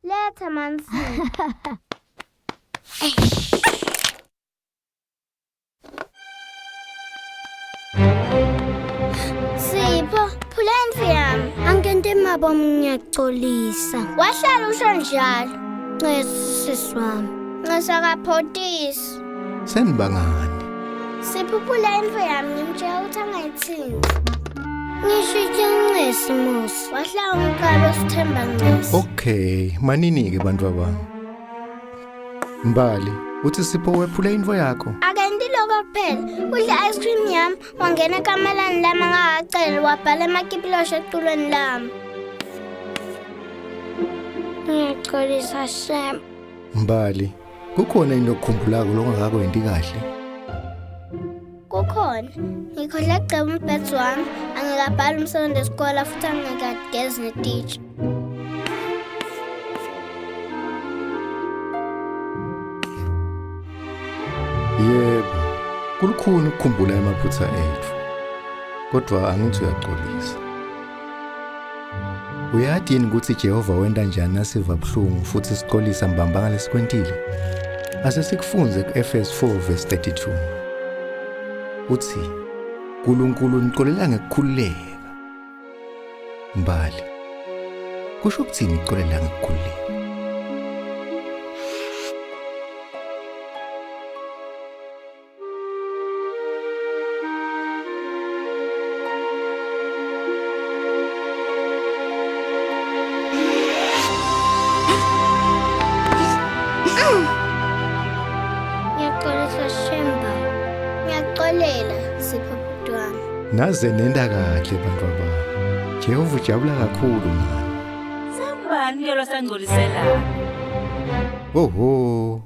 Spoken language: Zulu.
Letha mansi. Sipho, phula indlu yami. Angente mabomu ngiyaxolisa. Wahlala usho njalo. Ncesi sisi wami. Ncesa kaphotisi. Senibangani? Sipho uphula indlu yami ngimtshela ukuthi angayithinti. Ngisho ncesi musi. Wahlala umqalo sithemba ncesi. Okay, manini ke bantu abami. Mbali, uthi Sipho wephula into yakho. Akenti lokho kuphela. Udla ice cream yami, wangena ekamelani lami angakaceli, wabhala emakipilosho eculweni lami. Ngiyaxolisa shem. Mbali, kukhona into okukhumbulako lokungakakwendi kahle. Kukhona. Ngikhohle ukugceba umbhedze wami, angikabhali umsebenzi wesikole futhi angikagezi netitsha. Yebo, kulukhuni ukukhumbula emaphutha ethu. Kodwa angithi uyaxolisa. Uyati yini ukuthi Jehova wenta njani nasiva buhlungu futhi sixolisa mbamba ngalesikwentile? Ase sikufunze ku-Efesu 4 verse 32. Uthi, uNkulunkulu unixolela ngekukhululeka. Mbali. Kusho ukuthini ukuxolela ngekukhululeka? Ngiyaxolisa Shemba. Ngiyaxolela Sipho bhuti wami. Naze nenda kahle bantu abami. Jehova ujabula kakhulu ngani. Sangubani ke losangcolisela? Oho.